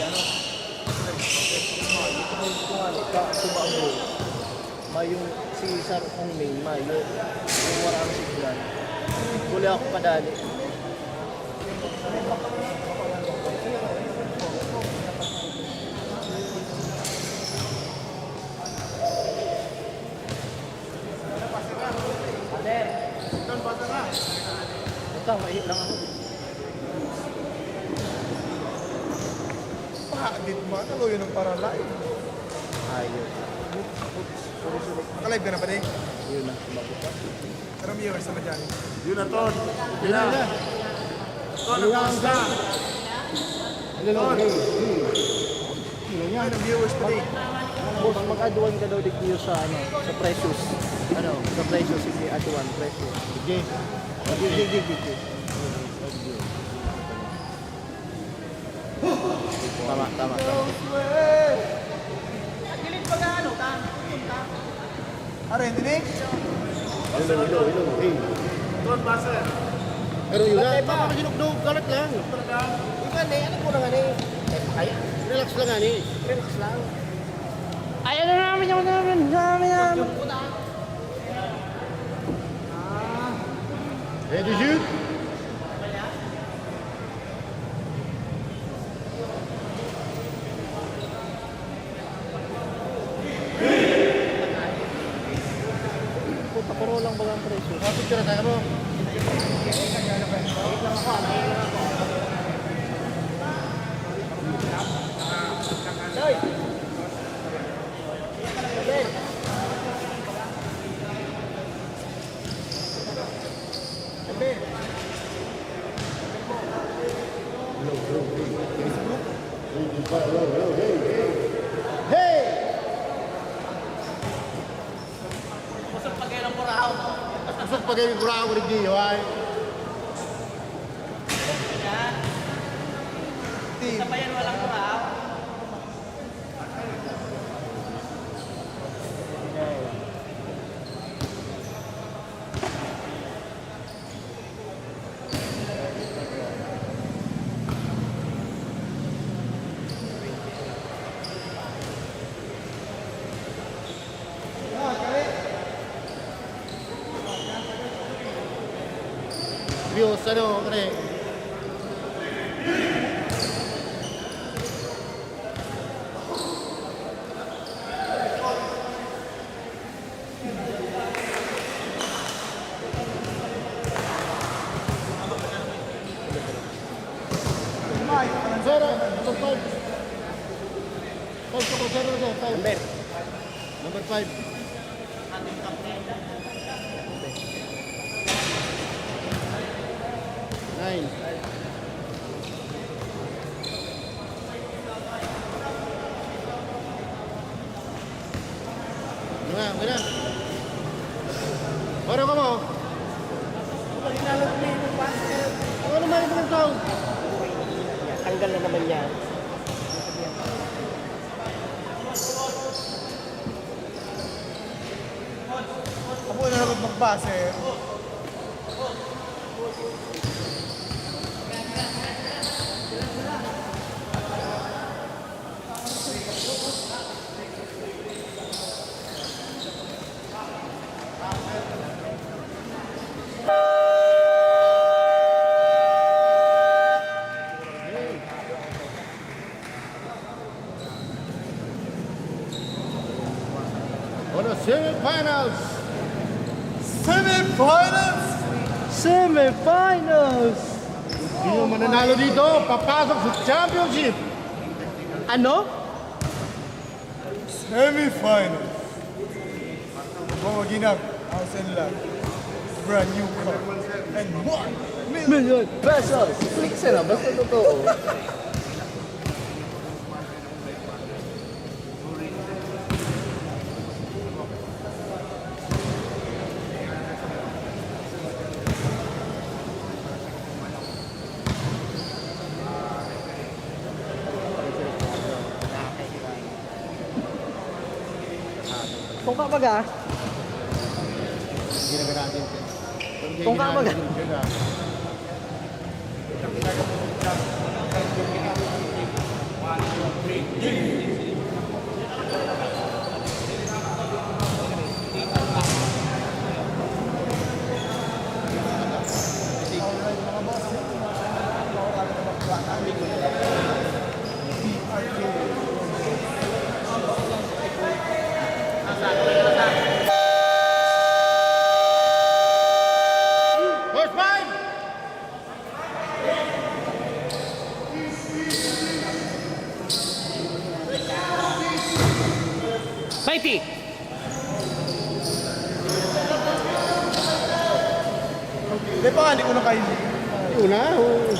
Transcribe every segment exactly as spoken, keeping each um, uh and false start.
Ano? Ito yung kuha ni Ka, Subago. Mayong si Sir Ong Ming, mayo. Yung wala ang signal. Huli ako kadali. Ito, maihi lang ako. Pahadit mo, ano yun ang paralay? Ayos. Oops, oops. Sorry, sorry. Naka-live ka na ba, Ding? Yun na, sumagot ka. Pero may viewers na ba dyan? Yun na, Ton. Yun na. Ton, ang kamusta? Hello, Ton. Hey, hey. Yun na yan. Ay, ang viewers pa, Ding. Boss, mag-add one ka daw, Ding, sa, ano, sa Precious. Ano, sa Precious, sige, add one, Precious. Sige. Sige, sige, sige, sige. Tama, tama, tama. Gilid pa nga, ano, ta? Punta. Are, hindi, Nick? Hello, hello, hello. Hey. Don Baser. Pero yun na. Patay pa. Papakinukdog, galit lang. Talaga? Ikaw, eh, ano po na nga, eh? Ay, relax lang, ani. Relax lang. Ay, ano namin, ano namin, namin, namin. Ready, shoot? Puta, puro lang bagang presyo. Mga picture na tayo mo. Soy! Hey! Kusog pa kayo ng Curaao. Kusog pa kayo ng Curaao, Ricky, hoy. Yan. Team. Isa pa yan, walang Curaao. Diyos, ano, ano eh. Zero, number five. Five, zero, zero, five. Number. Number five. Nine. Wala, wala. Oro ka mo? Ano naman itong sound? Tanggal na naman yan. Ako na naman magbase. On the semifinals. Semifinals! Semifinals! Sino mananalo dito, papasok sa championship. Ano? Semifinals. Mga ginang, asan lang? Brand new car and one million. Million pesos! Flex na, basta totoo. Kung ka baga. Kung ka baga. One, Di pa, hindi ko na kayo. Yun na, oo.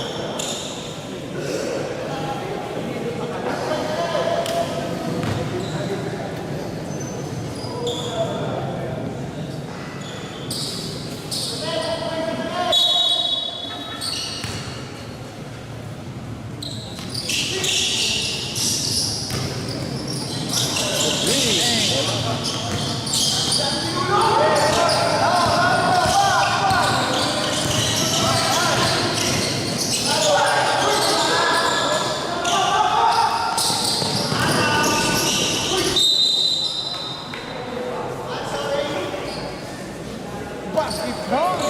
Basket count.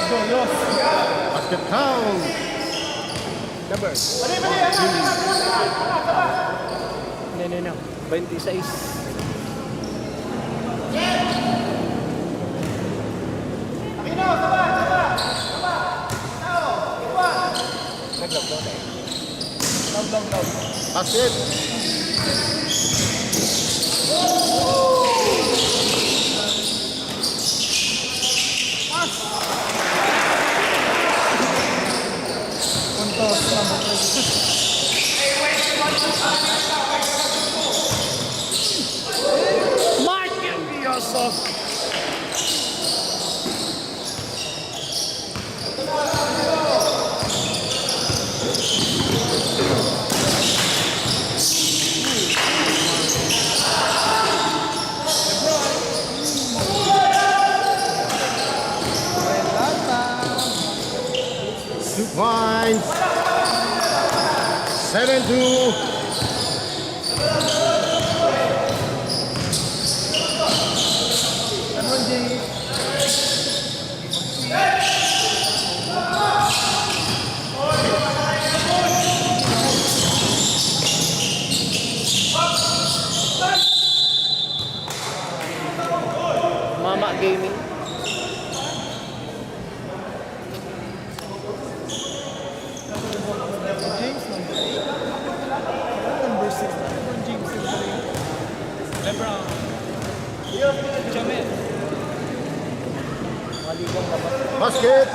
Doyos. Basket count. Number. No, no, no. Twenty-six. Naglaw daw tayo. Log, log, log. That's it. Puntos, number three. Michael Dioso. Two points. Seven two. Mama Gaming. James, number eight. Number six, number one, James, number eight. Remember, ah, Jamel. Basket!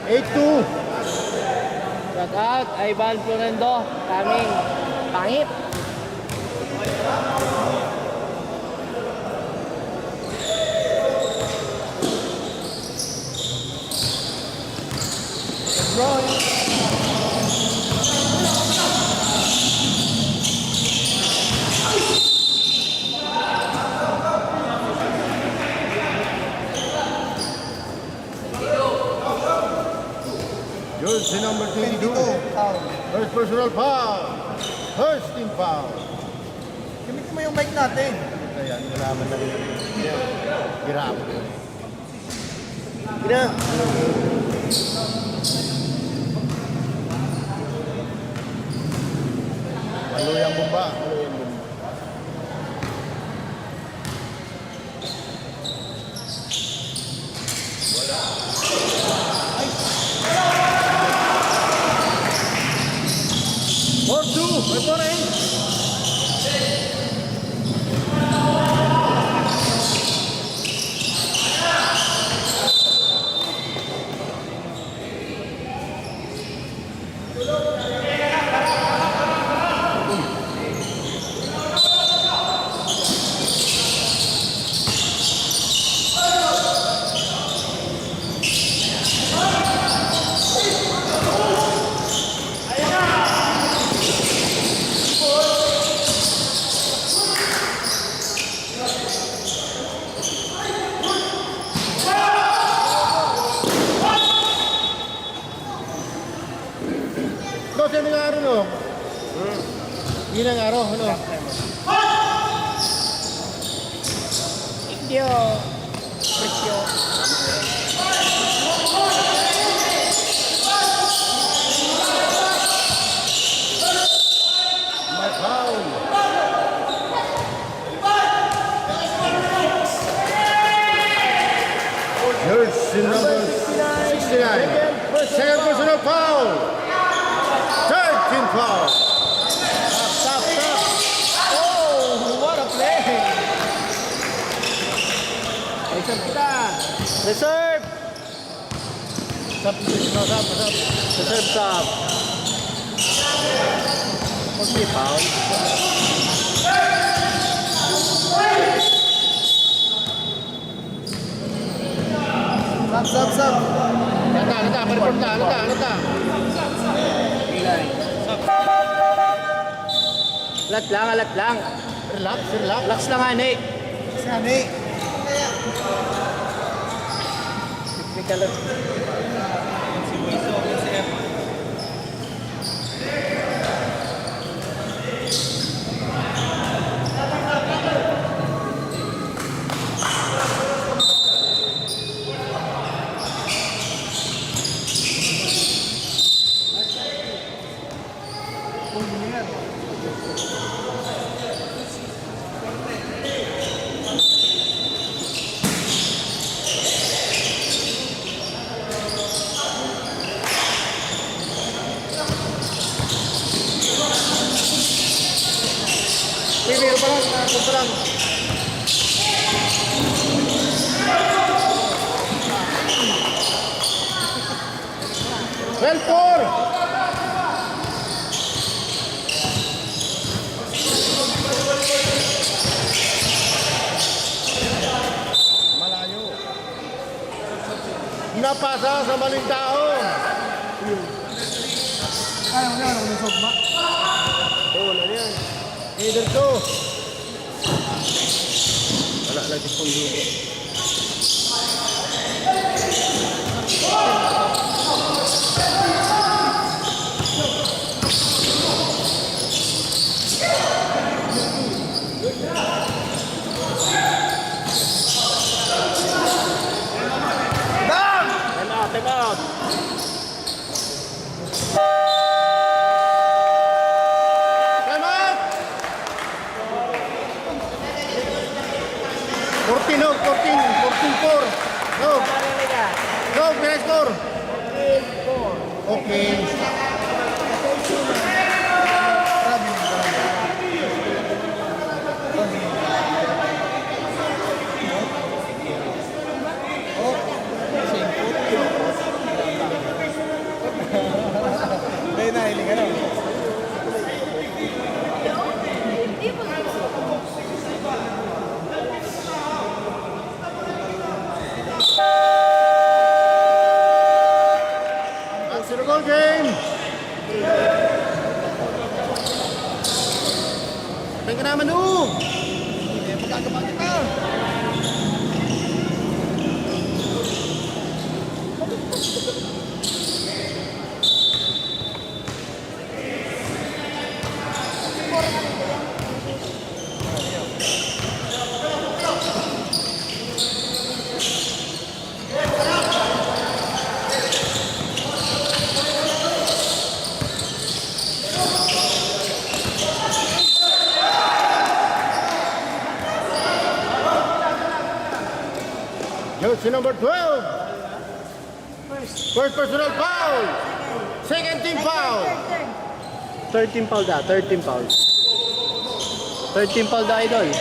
Eight two! Shout out, Ivan Florendo, coming. Pangit. Jersey number twenty-two. Twenty-two, foul. First personal foul. First team foul. Gamitin mo yung mic natin. Ayan, wala man lang yan. Yan. Hirap. Ina. Halo yang bomba. Halo yang bomba. Wala. Four two, may four eh. Ikaw, sino nga araw, no? Hmm. Yun ang araw, ano? Indio. Presyo. May foul. Jersey number sixty-nine. Second personal foul. Third team foul. Tap, tap, tap. Oh, what a play. Reserve! Sab, sab, sab, sab. Reserve sab. Huwag may foul. Sab, sab, sab. Lata, lata, pa-report na, lata, lata. Alat lang, alat lang. Relax, relax. Relax lang, ani. Relax, ani. Technical. Primero pa lang, ah, pa lang. Well, four. Malayo. Napasa sa maling taon. Ay, ano yan? Ano yung sugma? Oo, ano yan? Either two. Wala lagi pong dugo. Time out, time out. Time out! Fourteen, no? Fourteen, fourteen four. No. No, pira score? Okay. Dahil na, hindi ka na. Zero goal game. Pwede ka naman, oh! Eh, magagawa kita. Jersey number twelve. First personal foul. Second team foul. Third team foul da, third team foul. Third team foul da, idol.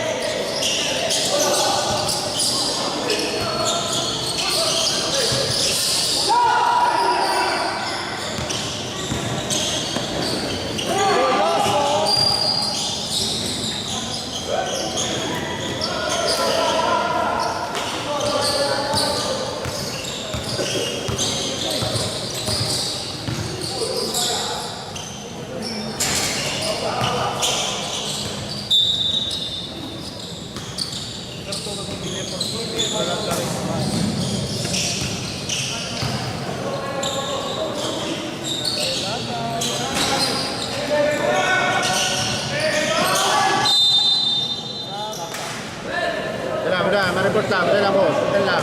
Dala, dala, ma-report lang, dala, boss, dala.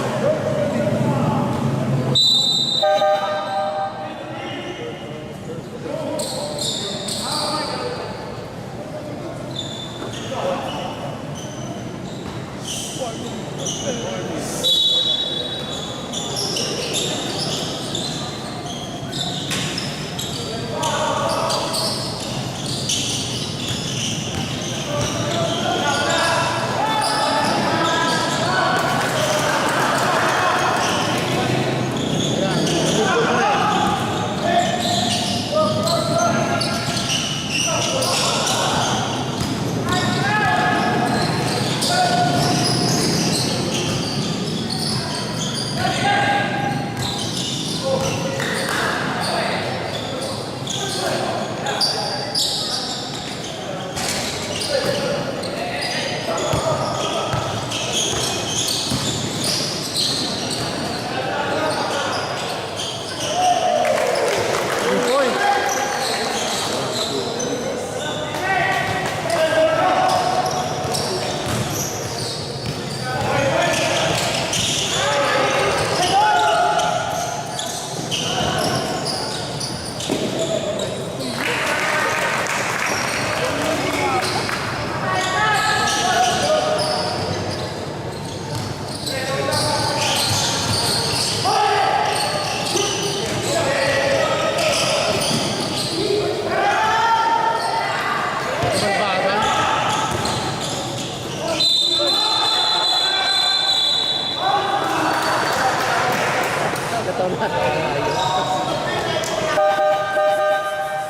Balbaran.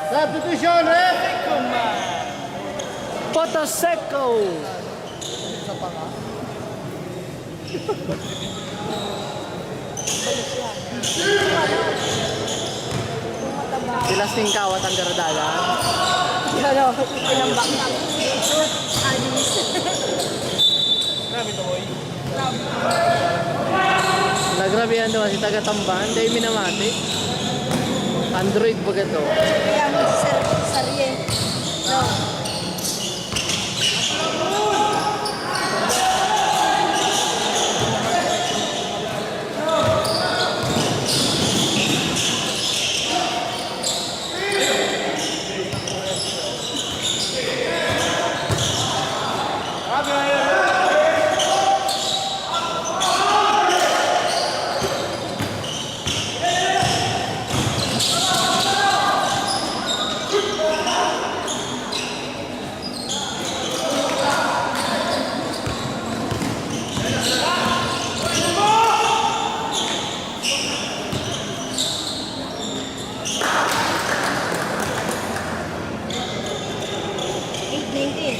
Substitution, ref! Poto Seco! Pilas ning kawat ang daradalan. Ano, pinambak na. Anis. Grabe to, boy. Nagrabihan daw si taga Tamban, dahil minamati. Android ba to? Kaya mo si Sir, Sir Ye. No. Eight nineteen.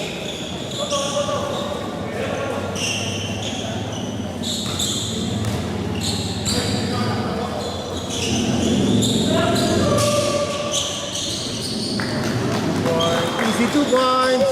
Easy two points.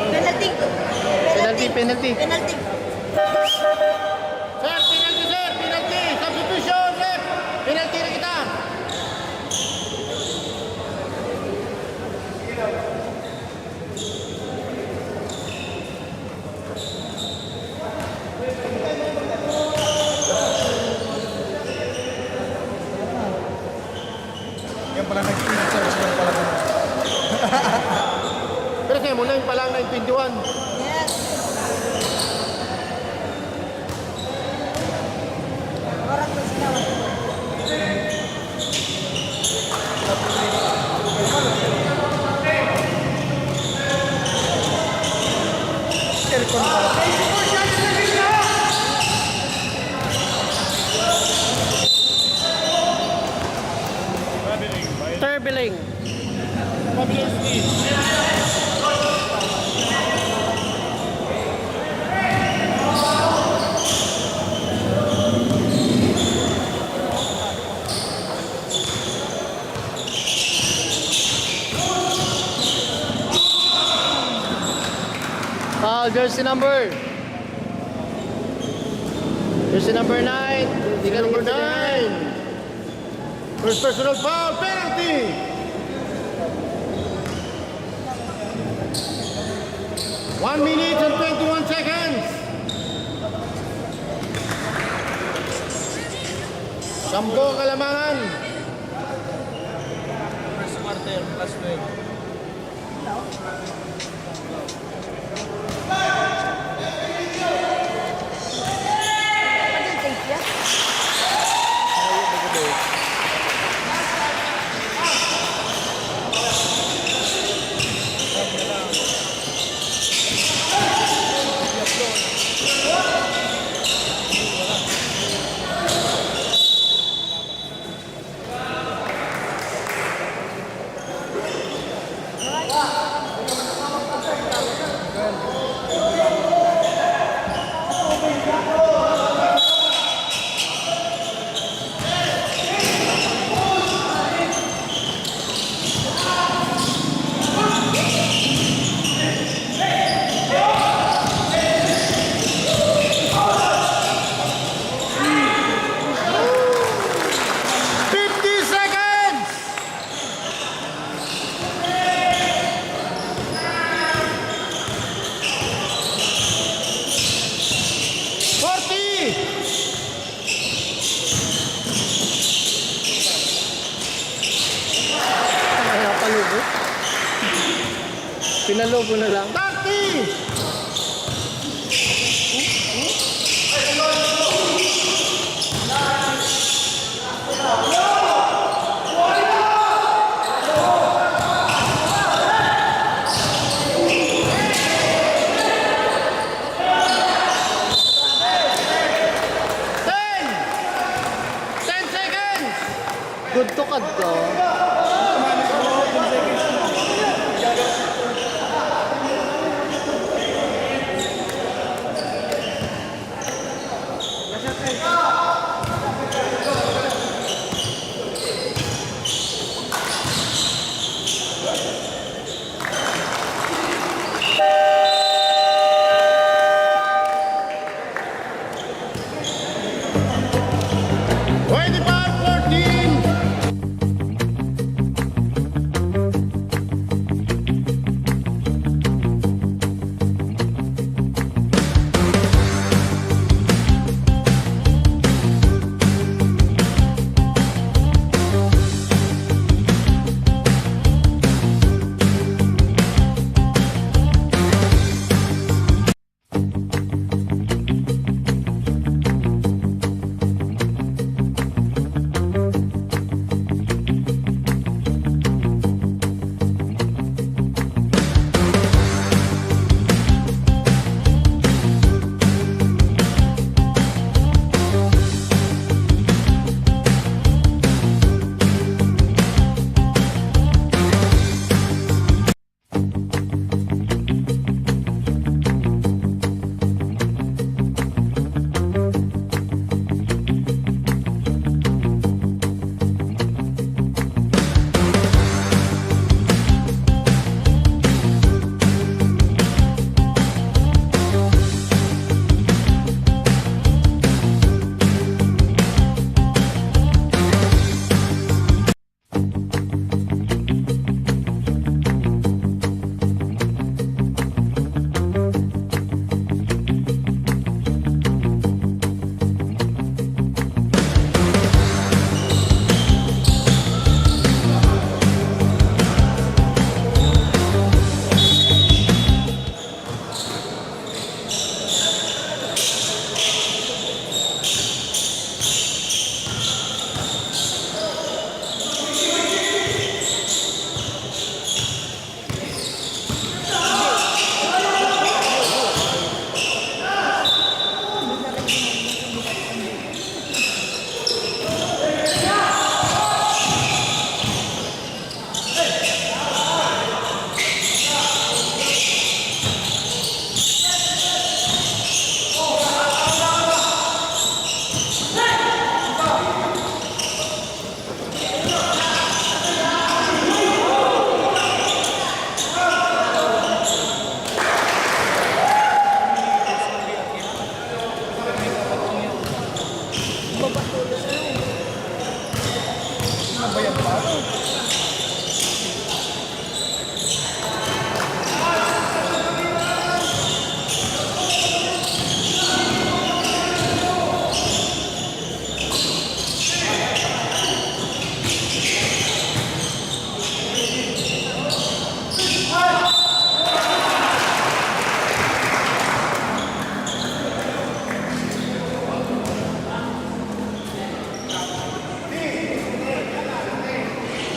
Penalty. Penalty, penalty. Penalty. Sir, penalty, sir! Penalty! Substitution, ref! Penalty na kita! Yan pala nag-picture, sila pala. Pero kaya mo na yung palang nine twenty-one. Yes. Oras na sila. Aircon pala. Traveling. Ah, jersey number. Jersey number nine. Jersey number nine. First personal foul, penalty! One minute and twenty-one seconds. Sampo kalamangan. First quarter, plus twelve. Pinalobo na lang. Thirty! Ten! Ten seconds! Good to kadto. Twenty-five fourteen.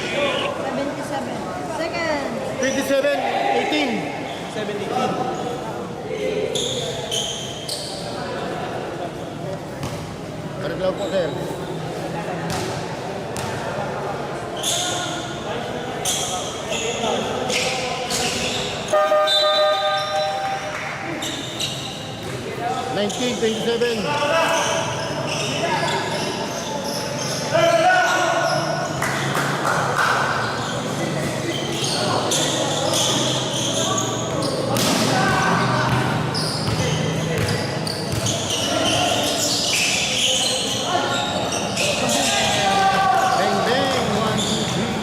Seventy-seven. Second. Twenty-seven eighteen. Seven eighteen. Pareklaw po, sir. Nineteen twenty-seven. Bang, bang, one, two, three.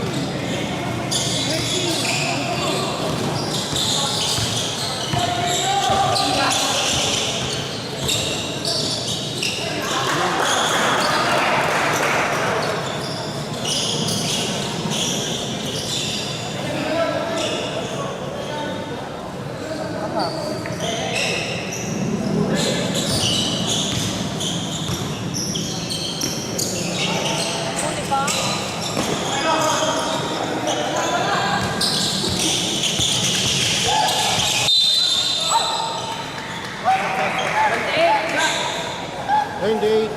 Hindi.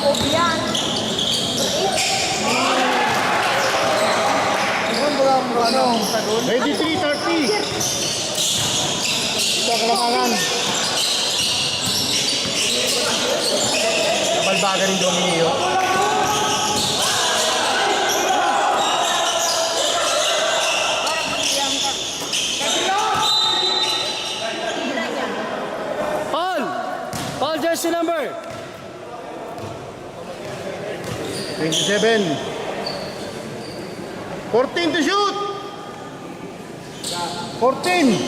Obian. Twenty-three thirty. Sa kalamangan. Nabalbagan ni Dominio. Paul! Paul, jersey number! Twenty-seven. Fourteen to shoot! Fourteen!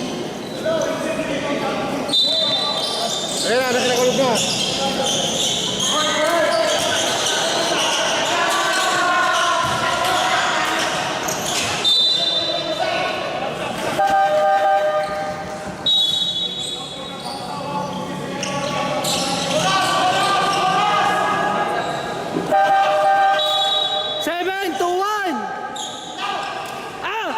Ayan na, nakilakulog na. Seven to one! Ah!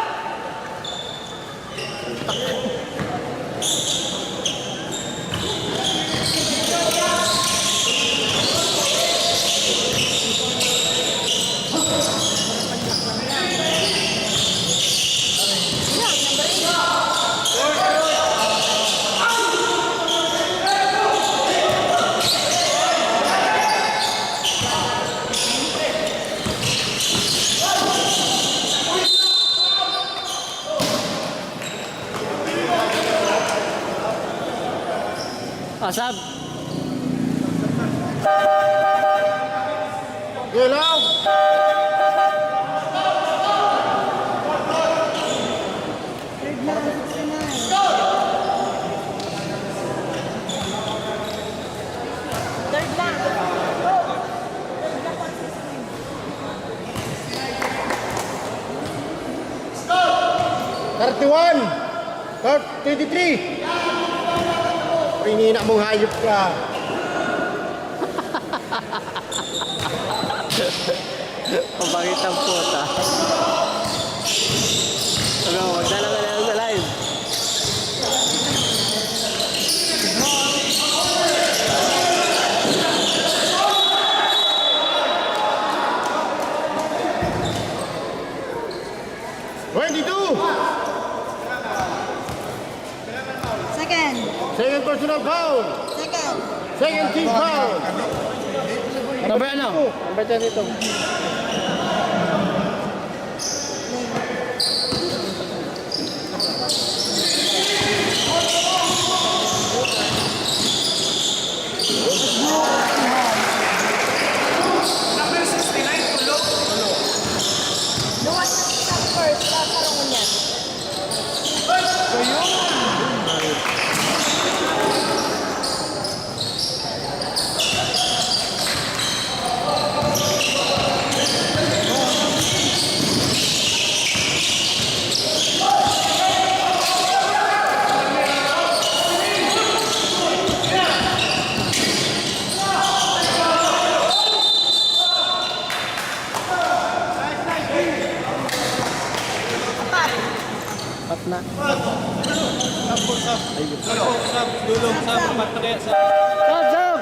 Asab. Gelaw. Third lang. Thirty-one. Thir-, twenty-three. Pinina mong hayop ka. Pabangit ang puta. Ano, magdala ka na lang sa live. Twenty-two. Second. Second personal foul. Second. Second team foul. Number ano? Number twenty-two. Number sixty-nine, tulog. Luwas na sa first, sa karungon niya. Apat. Apat na. Ayun. Sab, dulong, sab, apat na kaya, sab. Sab, sab!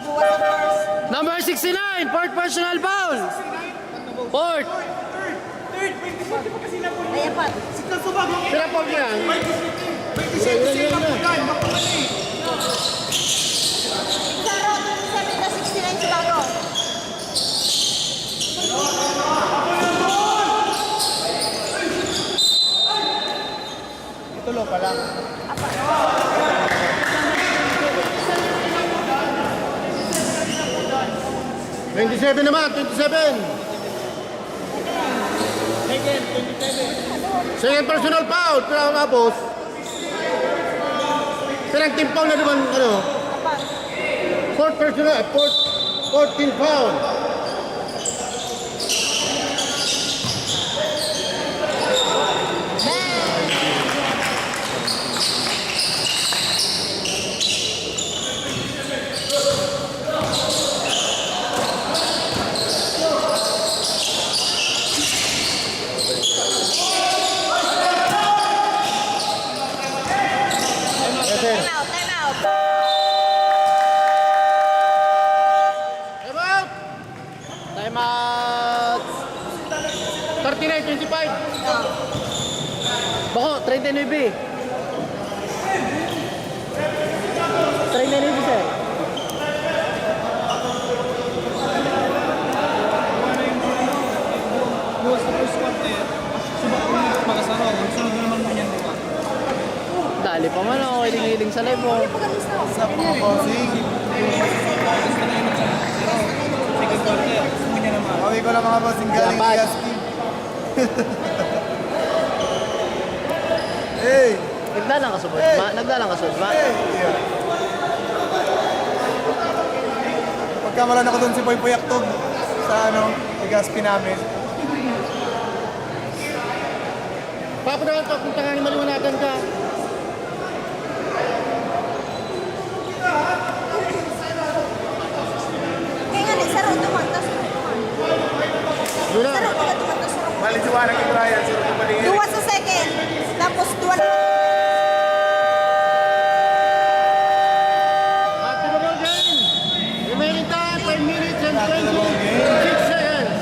Buwas ang first. Number sixty-nine, fourth personal foul. Fourth. Ay, apat. Pira foul yan? Isa, sixty-nine si Bago. Itulo pa lang. Twenty-seven naman, twenty-seven. Second, twenty-seven. Second personal foul, pero tapos, pero ang team foul na naman, ano, fourth personal, fourth, fourth team foul. Twenty-five. Bako, treinta y nuebe. Treinta y nuebe, sir. Luwas sa first quarter, suba ko na magkasaro. Ang sunod na naman mo niyan, di ba? Dali pa man, oh, hiling-hiling sa live, oh. Sa mga bossing. Second quarter, gusto mo niya naman. Bawi ko lang, mga bossing, galing Dapat. Gaskin. Hey! Nagdalang ka subod, Hey! ma? Nagdalang ka subod, ma? Hey! Yeah. Pagkamalan ako dun si Boy Boy Aktog sa, ano, Gaskin namin. Papunta ka, papunta ka, maliwanagan ka. Kaya nga, di, saro duman, tas saro duman. Yun na. Saro duman, tas saro duman. Malijuwa na kay Brian, saro duman din. Duwa sa second, tapos duwa na. At the game, remaining time, five minutes and twenty-six seconds.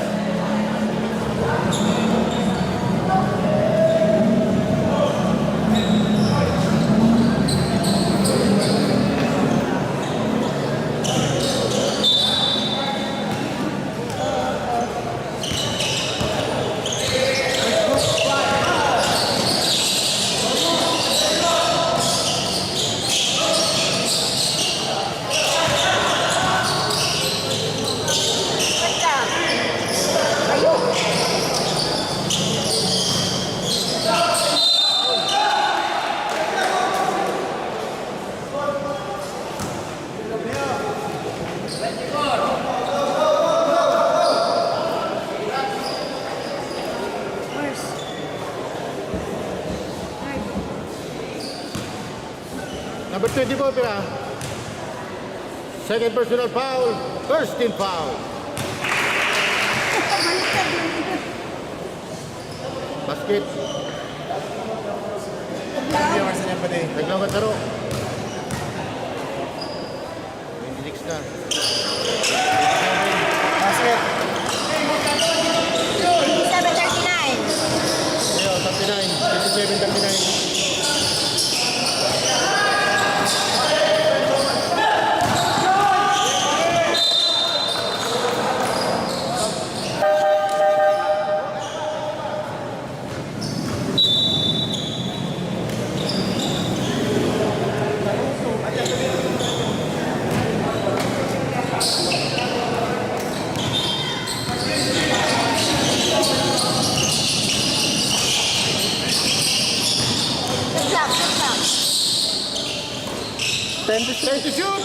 Number twenty-four, pira? Second personal foul, first team foul. Baliktad lang ito. Basket. Taglaw. Taglaw ka, Taro. Twenty-six na. Basket. Twenty-seven thirty-nine. Ayo, thirty-nine. Twenty-seven thirty-nine. Good job, good job. Time to shoot. Time to shoot!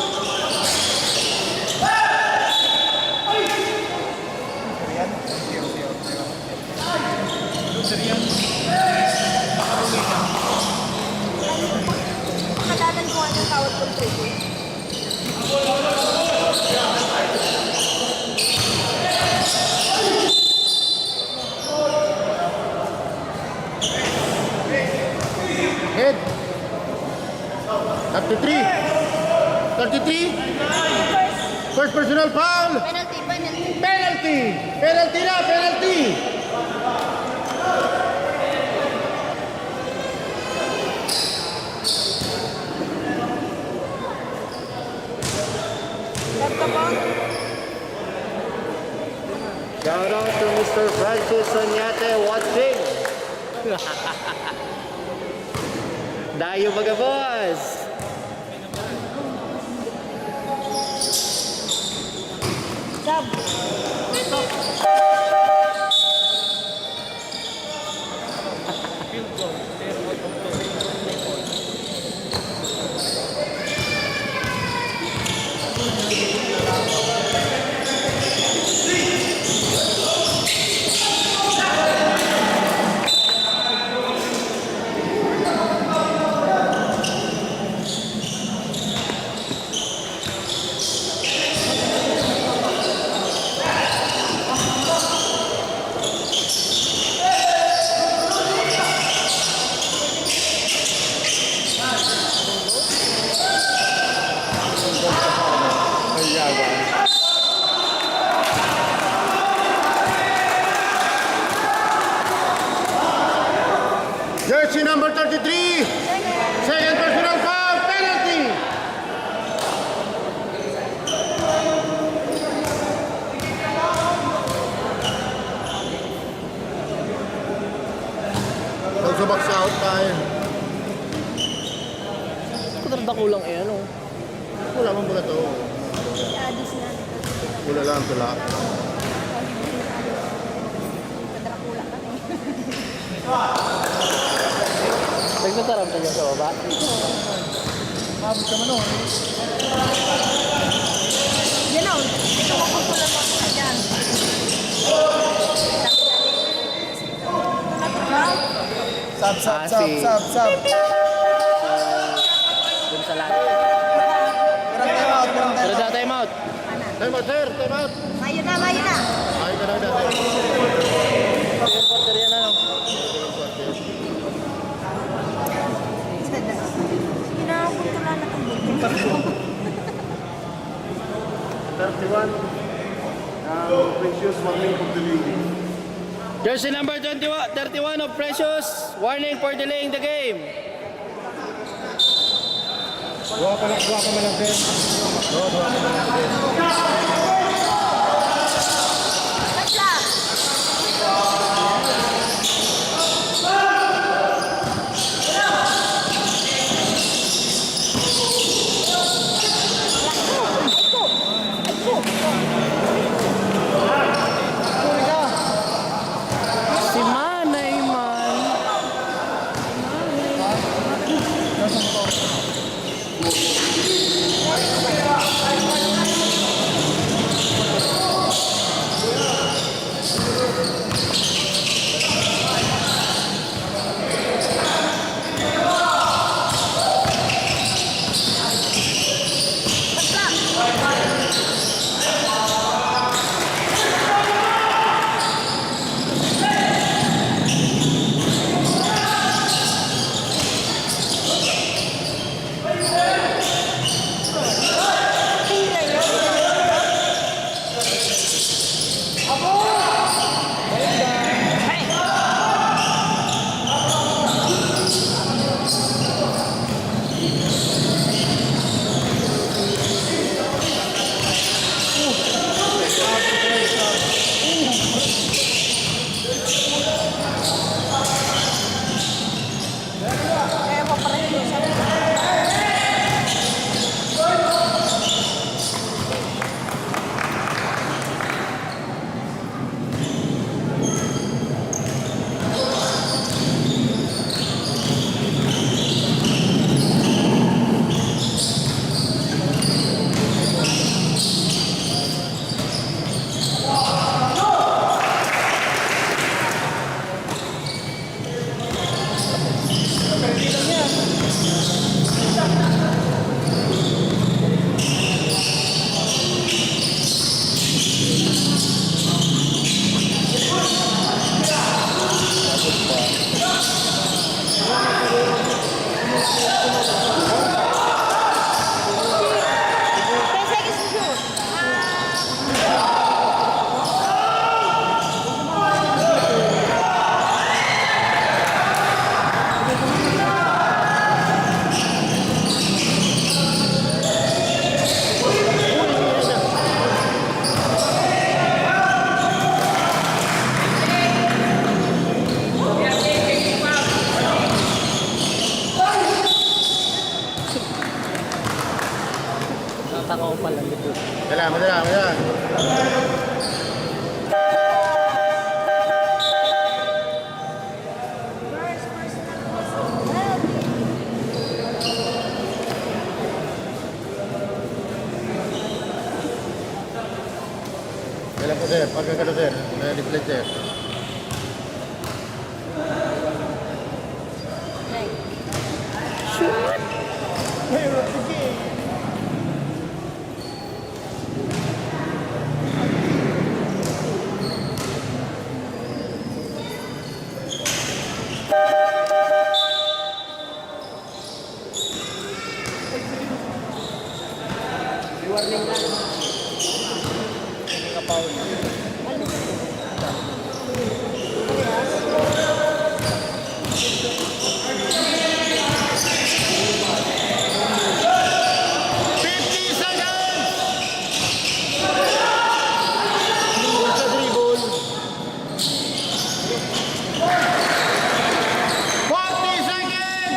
Kadalan ko ang tawag kong trade. Head. Thirty-three. Thirty-three. First personal foul. Penalty, penalty. Penalty. Penalty na, penalty. Shout out to Mister Francis Oñate watching. Dayo baga, boss. Sab. Kulang eh, ano? Wala man pala to. Wala lang pala. Nagtataram ka dyan sa baba? Mabot ka man, oh. Yan, oh. Ito ko, kukulang ako na dyan. Sab, sab, Ah, sab, si sab, sab. Gonzalez. Pero time out, pero time out. Pero time out. Time out, sir. Time out. Mayo na, mayo na. Ay, ka na, dati. Yung porter yan, ano? Sige na, punto lang na itong building. Thirty-one, ah, Precious, warning for delaying. Jersey number twenty-one, thirty-one of Precious, warning for delaying the game. Duha pa lang, duha pa man lang, sir. Duha, duha pa man lang, sir. Si Manay man. Tataka ko pala dito. Dala, madala, madala. Dala po, sir. Pagkakano, sir? Na-deflect, sir. Shoot! Mahirap, sige. May warning na. May kapaon. Fifty seconds! Sa dribble. Forty seconds!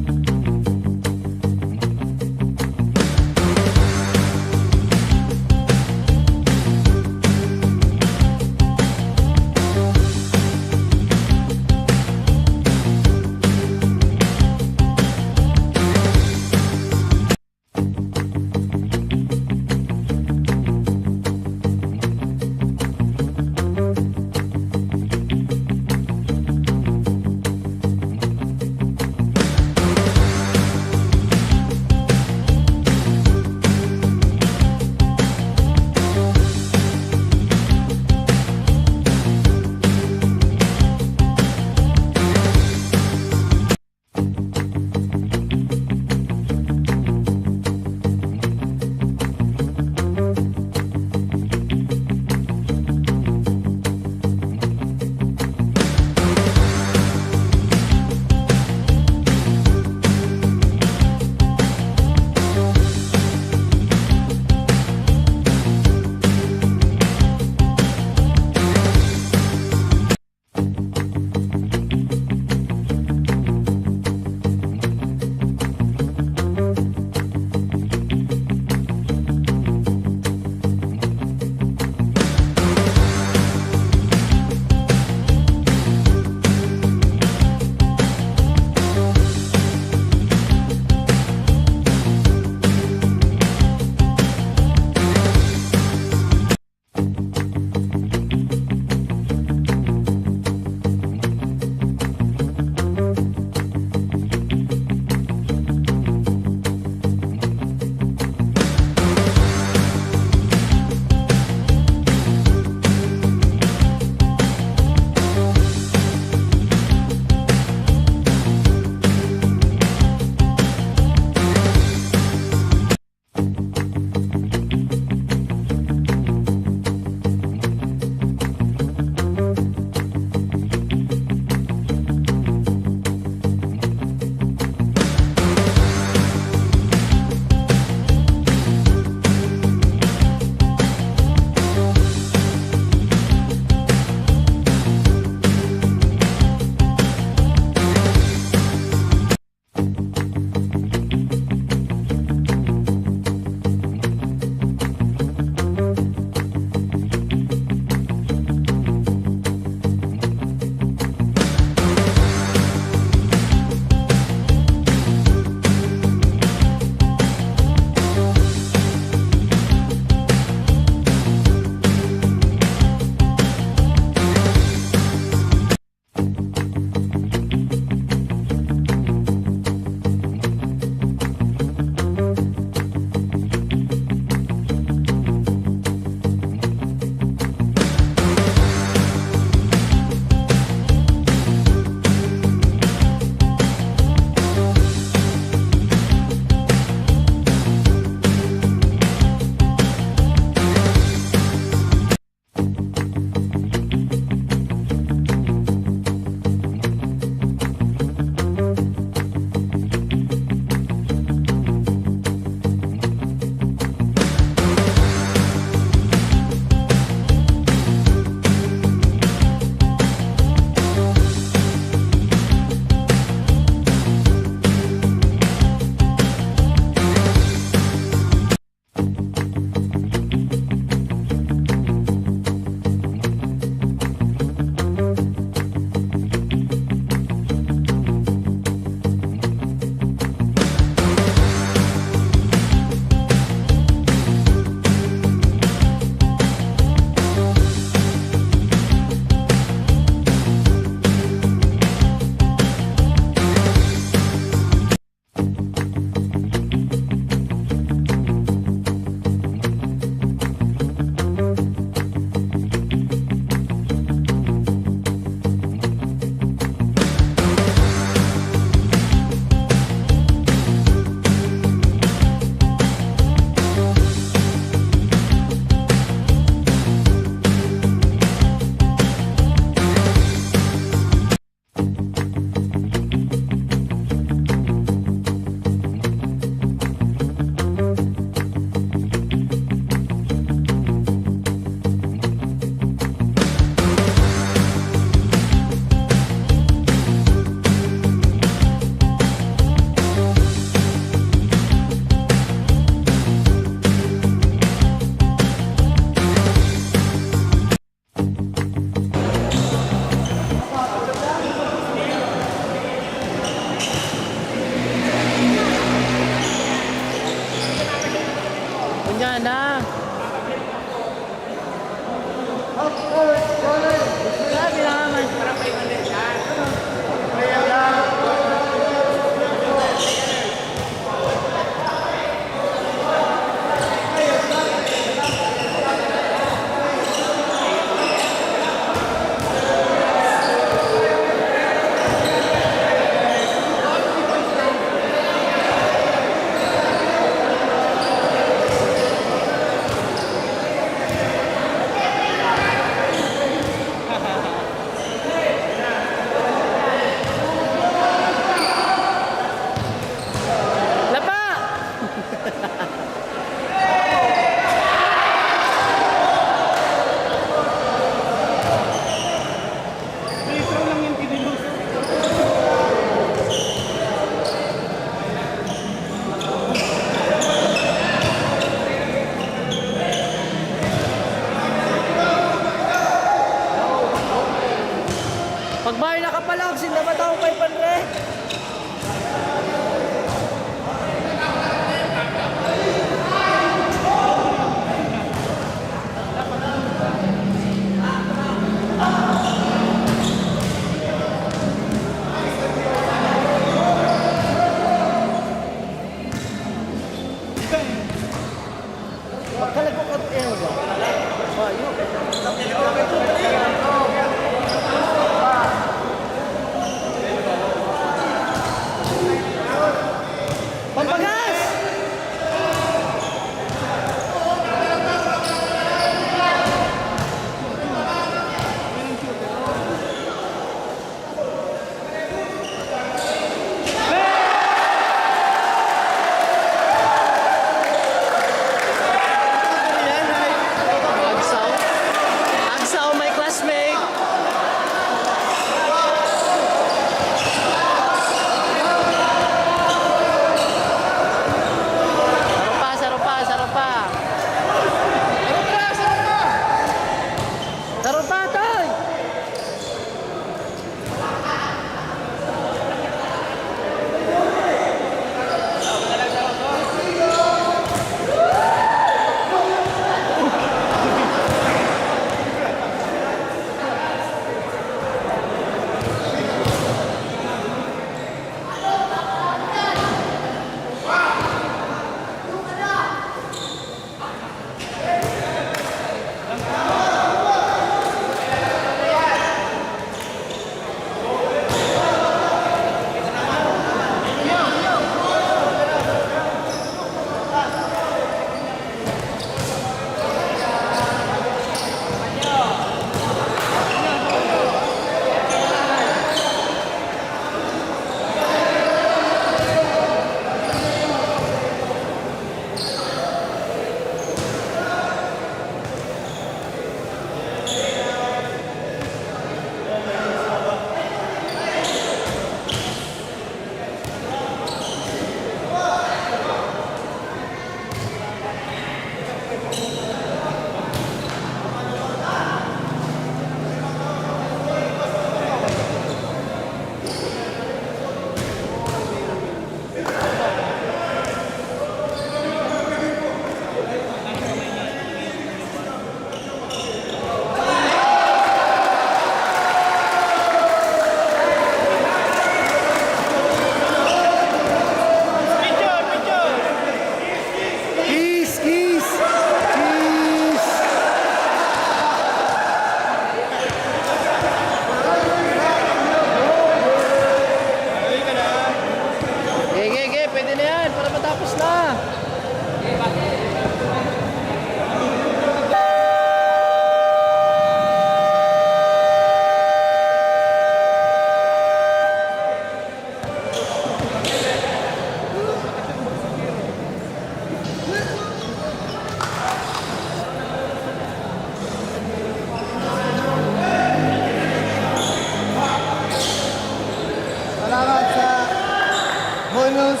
Bonus!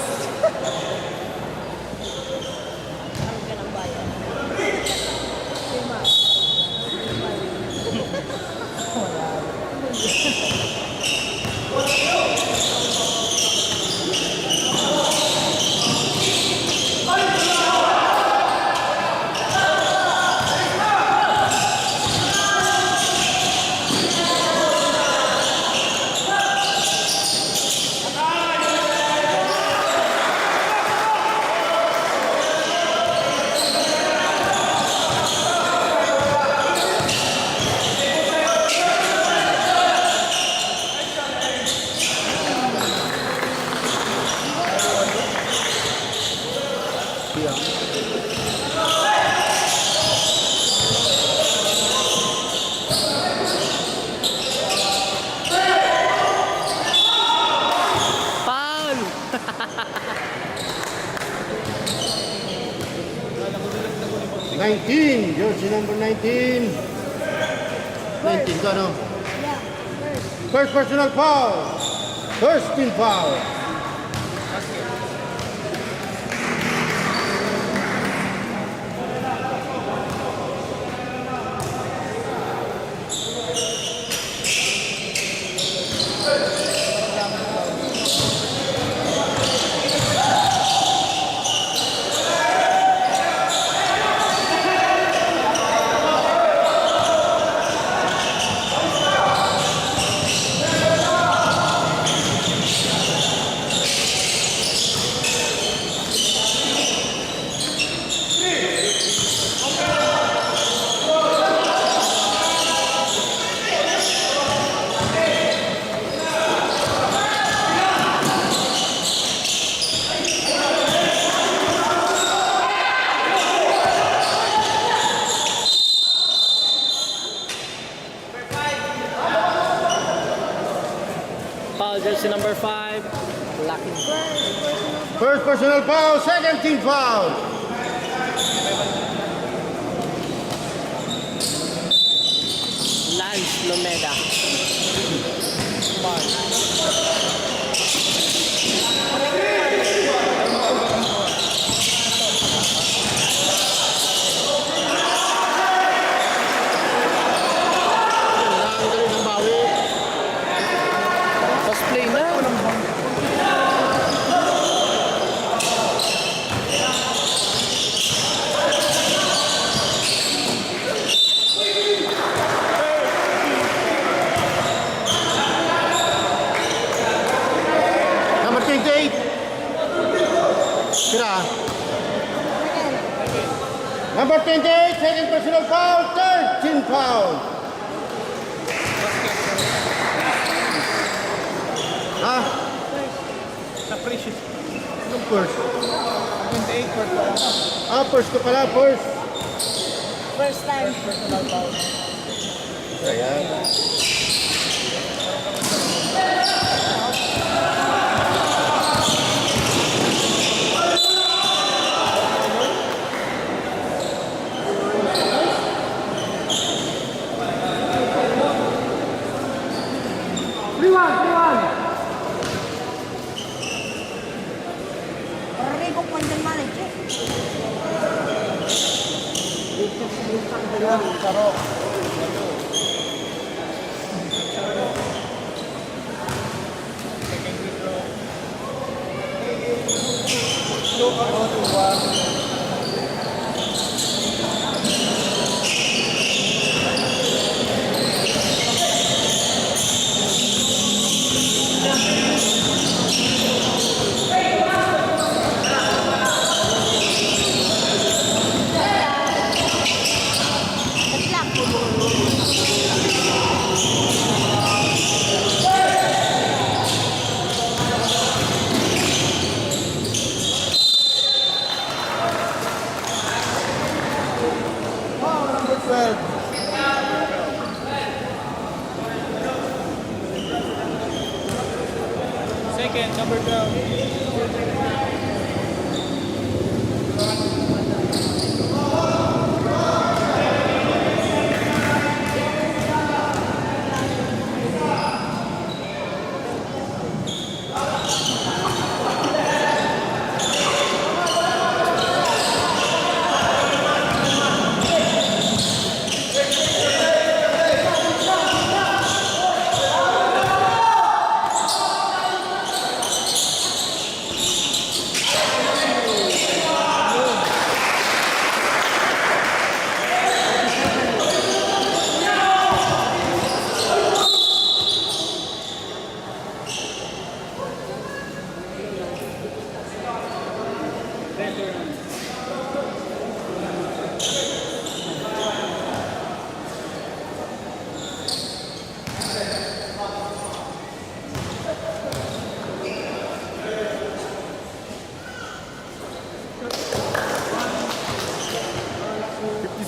Foul! Nineteen, jersey number nineteen. Nineteen ka, no? Yeah, first. First personal foul. First team foul. Foul, jersey number five. Lacking. First personal foul, second team foul. Lance Lumeda. Kailangan dali ng bawi. Fast play na. Number twenty-eight. Tira. Number twenty-eight, second personal foul, third team foul. Ha? Sa precious. Anong first? Twenty-eight, first pa lang. Ah, first ka pala, first. First time. First personal foul. Ayan. Three one, three one. Rico Quantum Manager. Foul number twelve. Second, number twelve.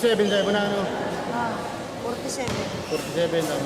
Seven sa iba na, ano? Ah, forty-seven. Forty-seven lang.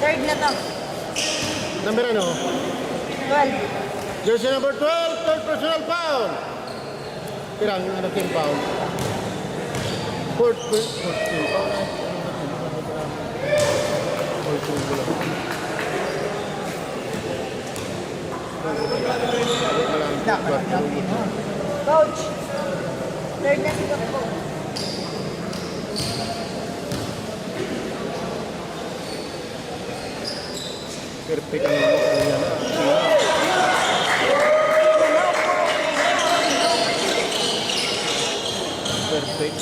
Third na to. Number ano? Twelve. Jersey number twelve, third personal foul. Pirang, ano, team foul? Fourth, fourth team foul. Fourth team foul. Dapat ang dami, no? Coach, third na si Coach. Perfect ang, ano yan. Perfect.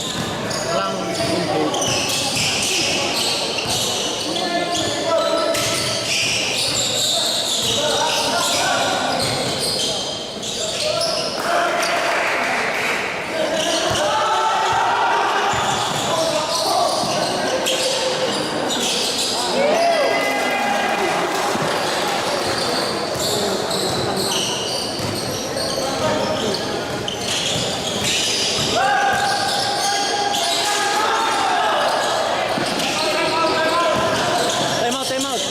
Lang. Time out, time out.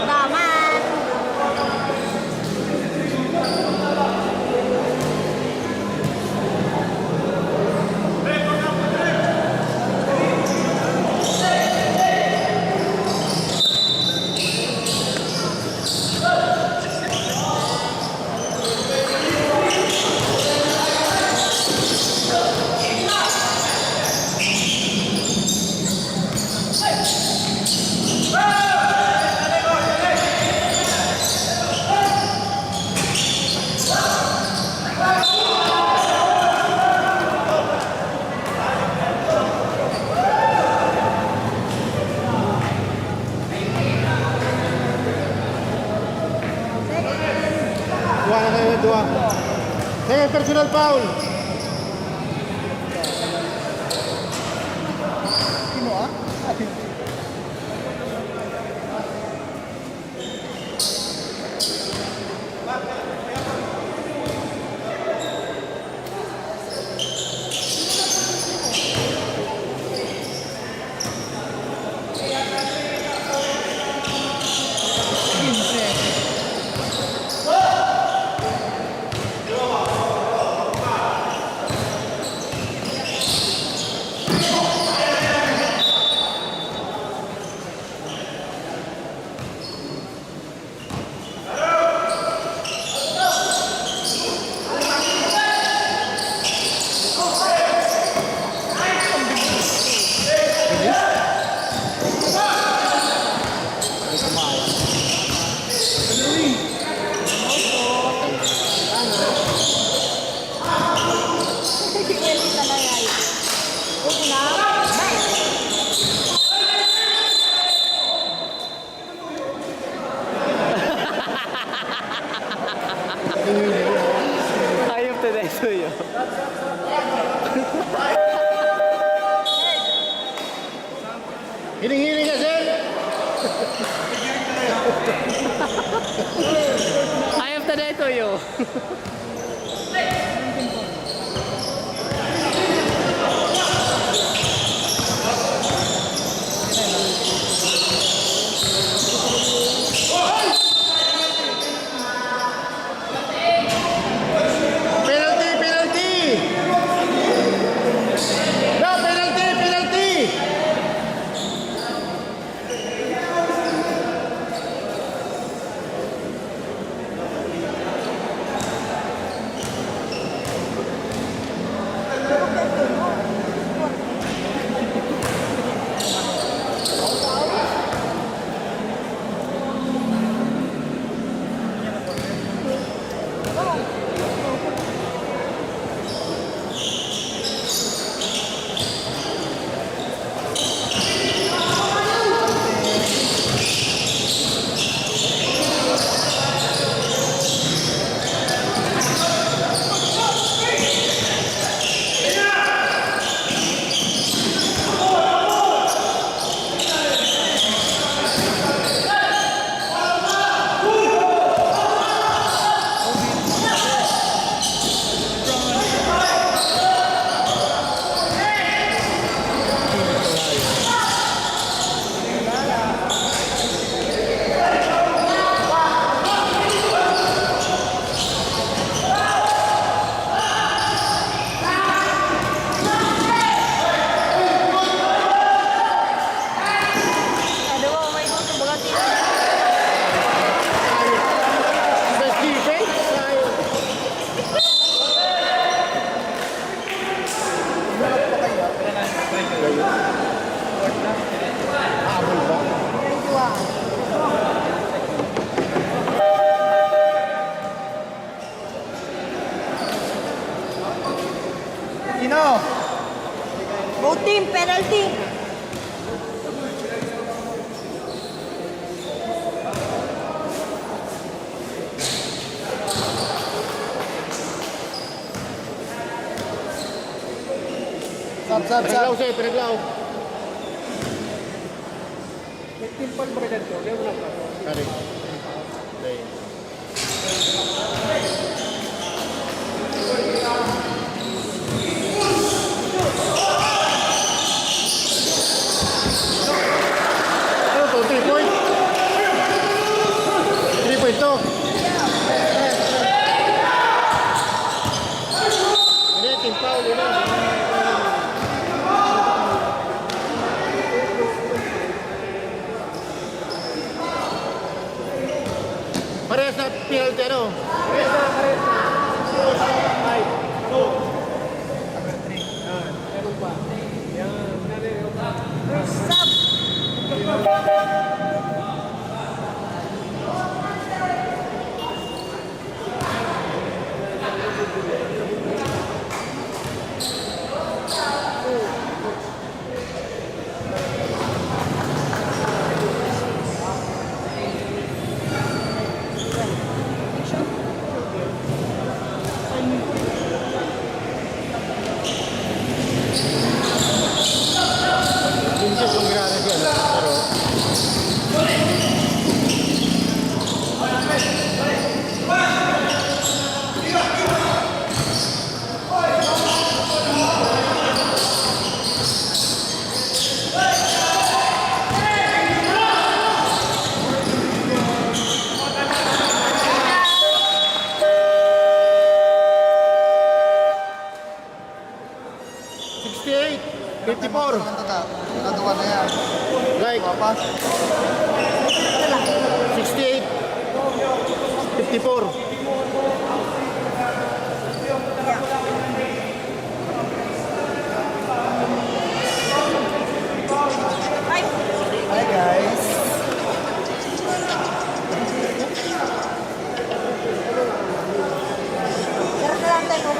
Daman. Duwa na kayo, duwa. Second personal foul. Sino, ah? Hayop na dahil sa'yo. Hiling-hiling ka, sir? Hayop na dahil sa'yo. Penalty, penalty! No, penalty, penalty! Ino? Go team, penalty! Sab, sab, sab. Pinaglaw siya, pinaglaw. May timpal ba ka dyan, Tol? Meron na ba? Kari. Play. Ano to? Three point? Three point to. Hindi, team foul, yun. Parehas na penalty, ano? Parehas na, parehas na. Five, two. Number three. Ah, meron pa. Yan, meron pa. Stop! Sixty-eight, fifty-four. Nagduwa na yan. Like. Sixty-eight, fifty-four. Hi, guys. Pero na lang tayo.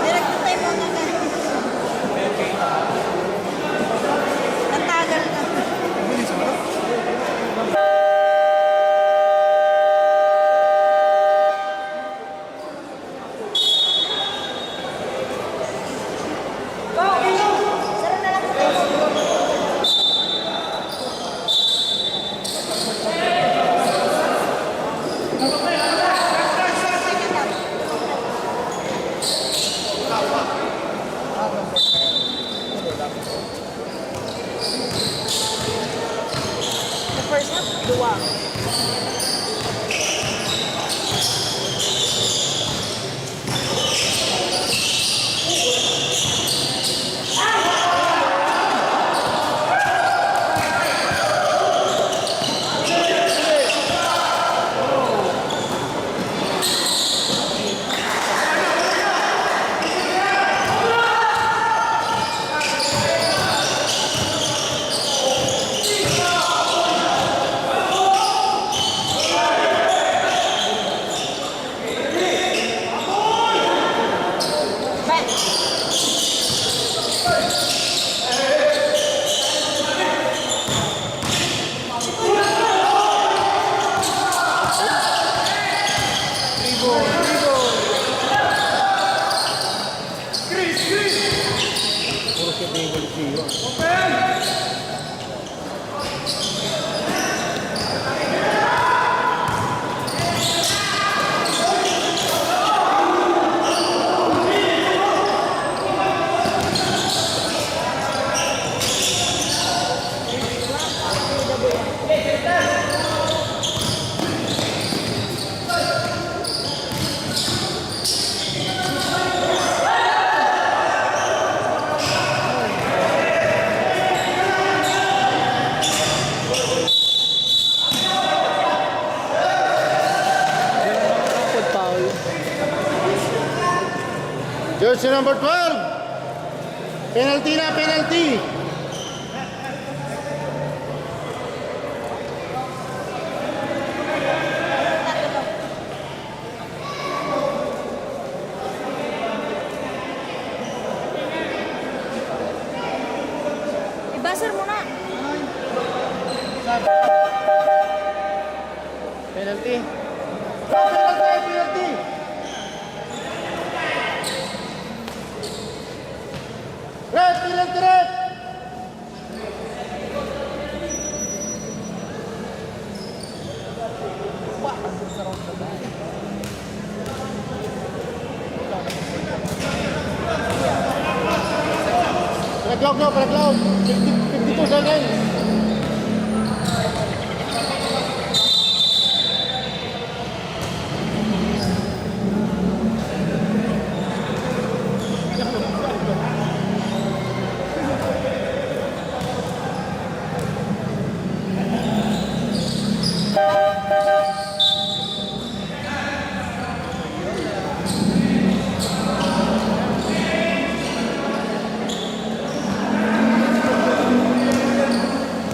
Direkto tayo muna na. Natagal na. Jersey number twelve. Penalty na, penalty. Ibuzzer mo na. Penalty. Penalty, penalty. Red, penalty, red. Panaglawag na, panaglawag. Fifty, fifty-two seconds.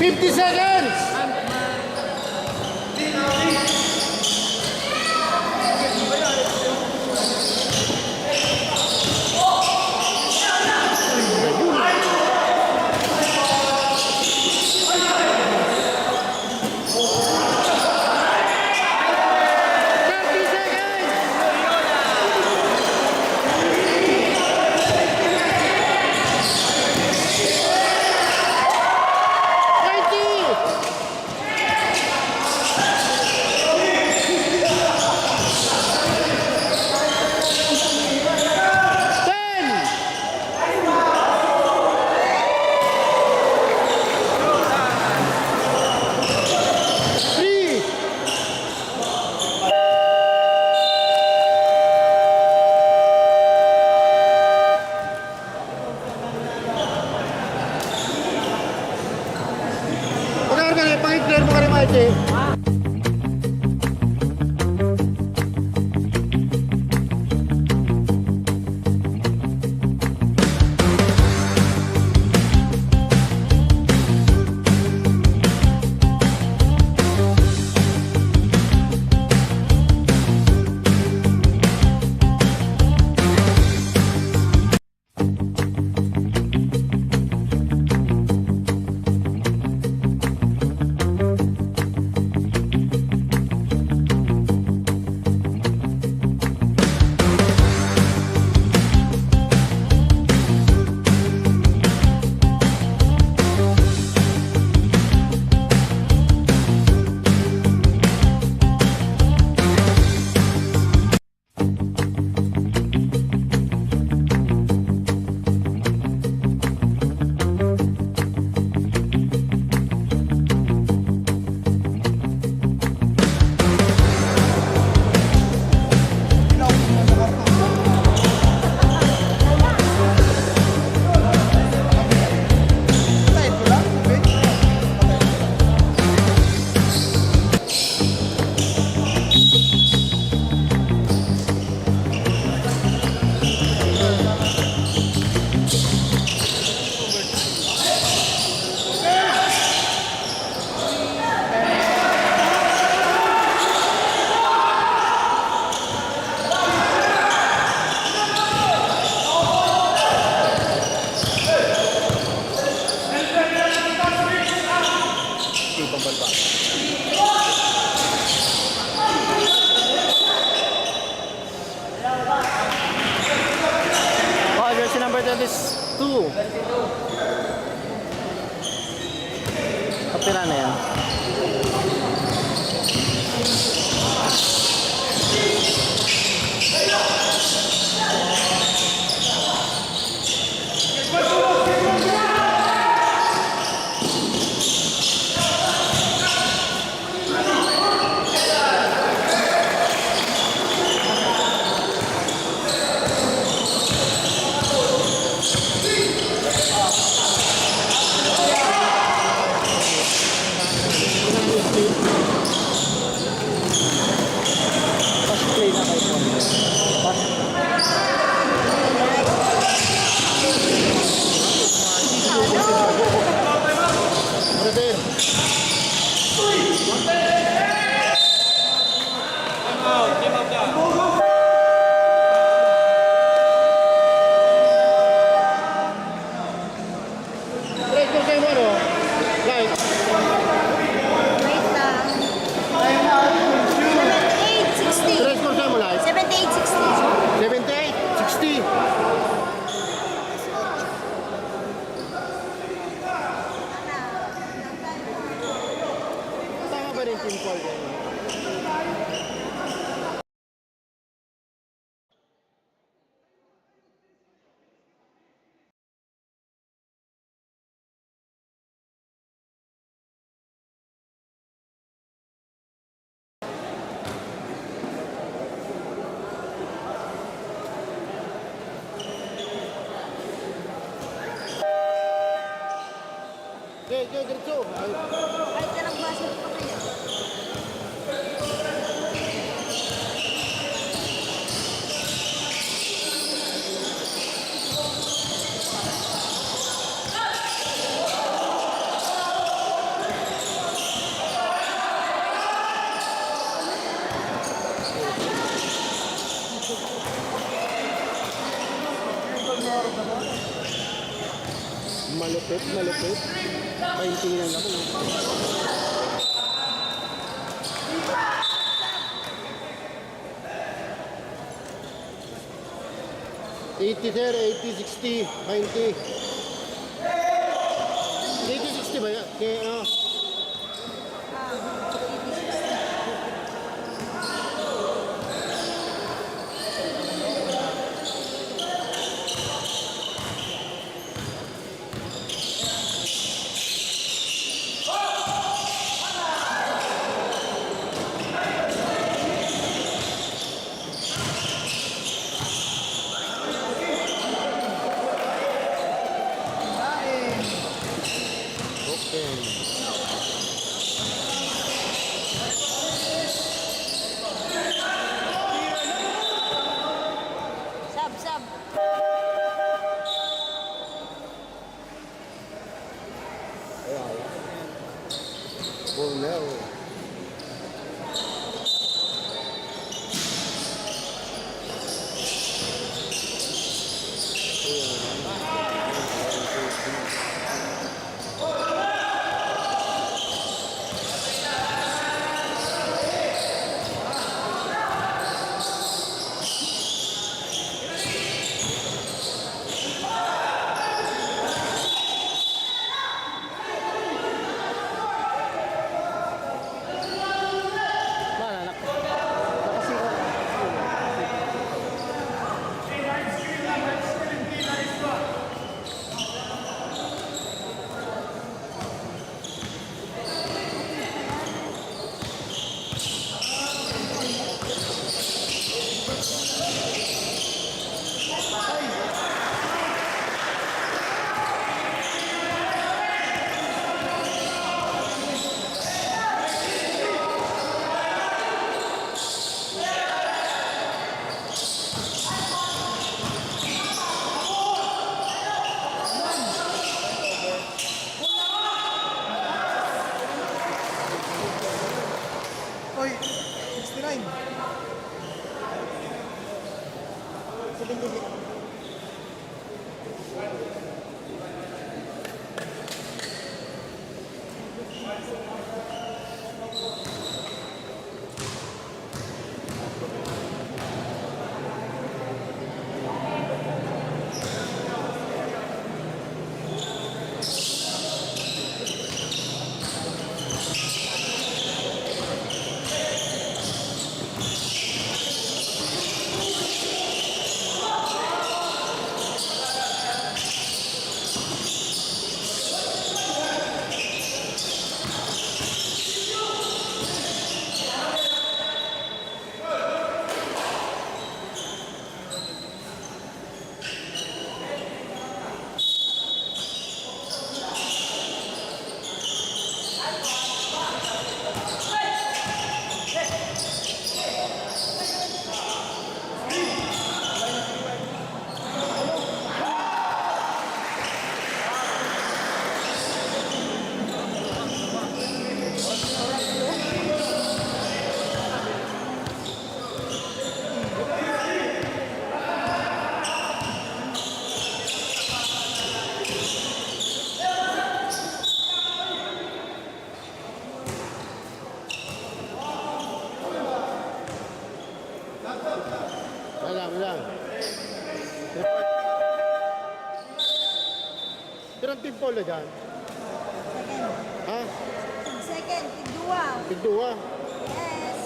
Fifty seconds! Pag-organ, eh, pang-clear mo ka rin, Mike, eh. Oh, jersey number twenty-two. Kapira na yan. Diretso. Ay, talagbasa pa kaya? Malupit, malupit. Paintingan ako. Eighty, sir. Eighty, sixty, ninety. Eighty, sixty ba yan? Kaya, ano? Okay. Sab, sab. Ayan. Borneo. Wala, nak-, nakasira. Oy, sixty-nine. Seventy-six. Wala, wala. Report. Pero ang team Paul na dyan? Second. Ha? Second, tigduwa. Tigduwa? Yes.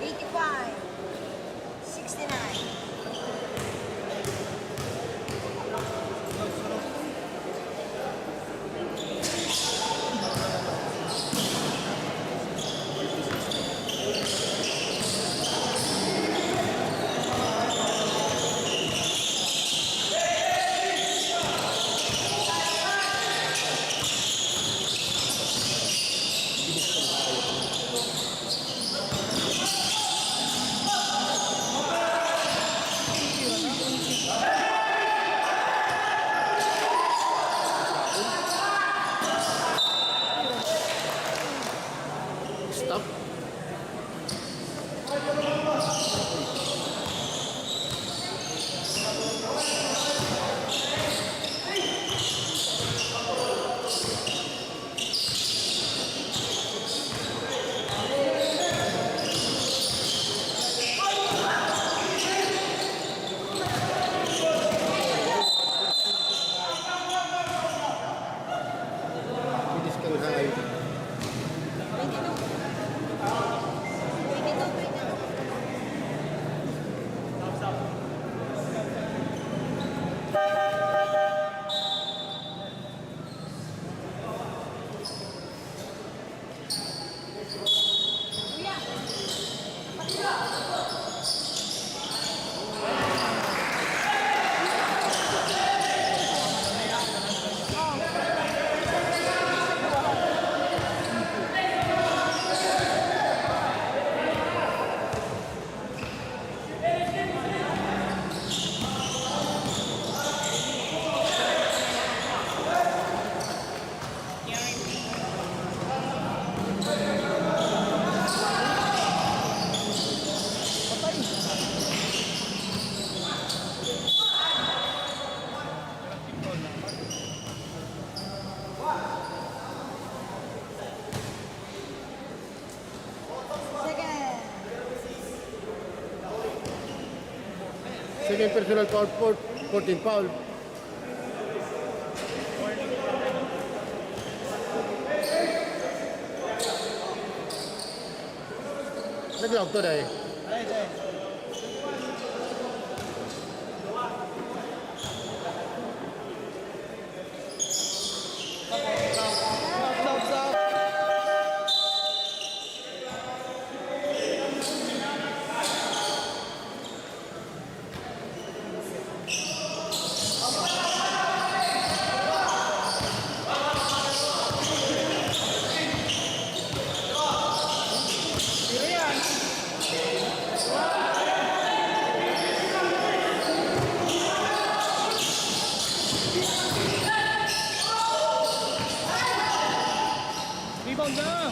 Eighty-five. Sixty-nine. Personal foul, four-, fourteen foul. Naglaog to, day. Rebound na!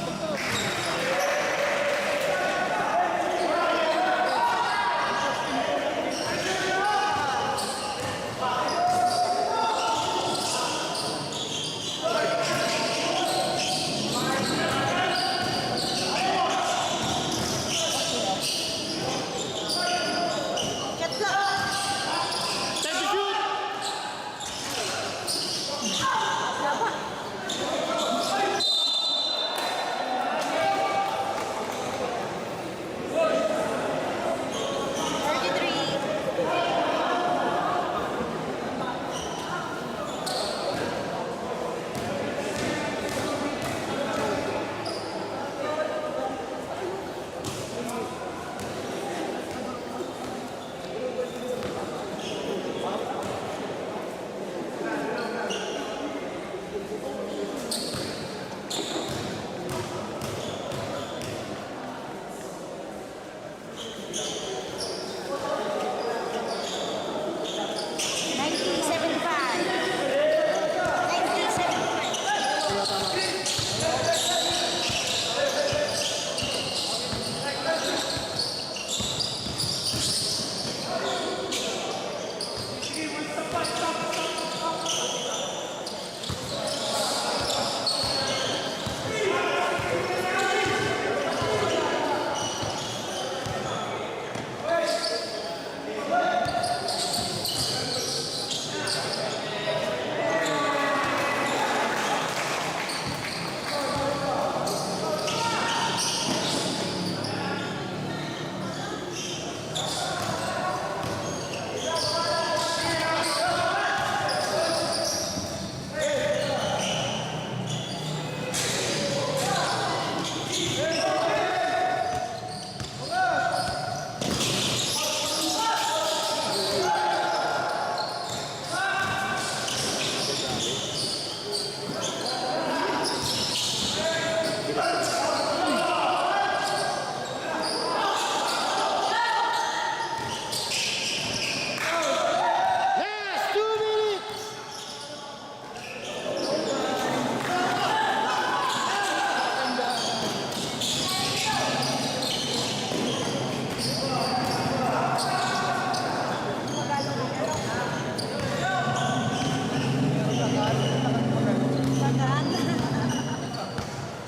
Time to shoot! Ninety-seven five. Ninety-seven five. Last two minutes!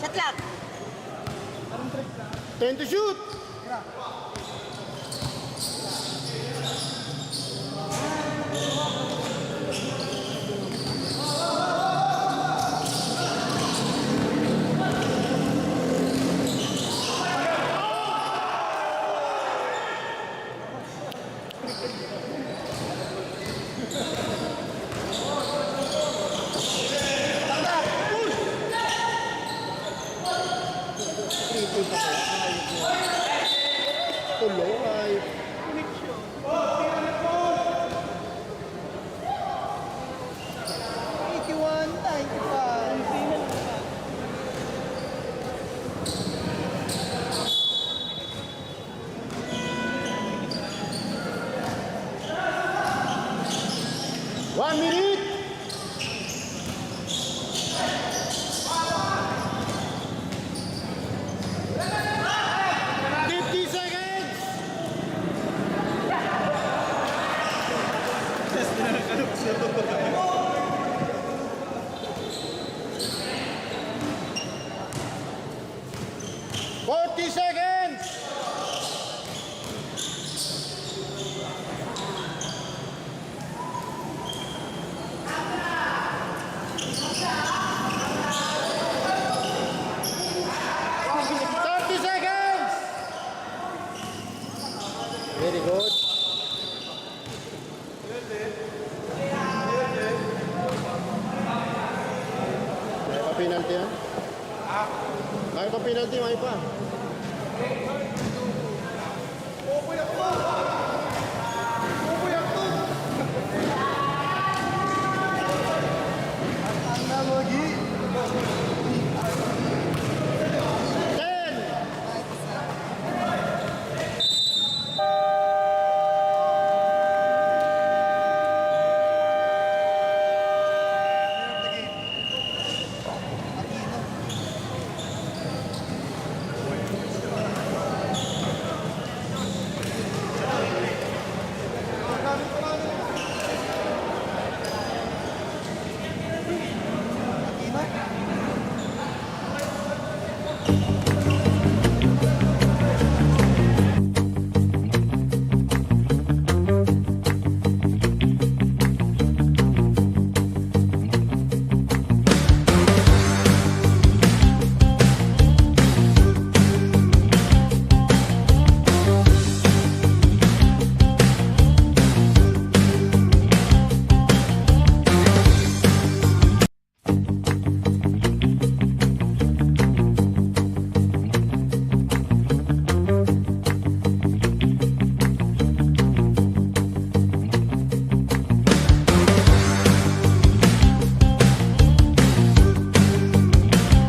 Shot clock. Time to shoot! Ang penalty, may pa. Ten.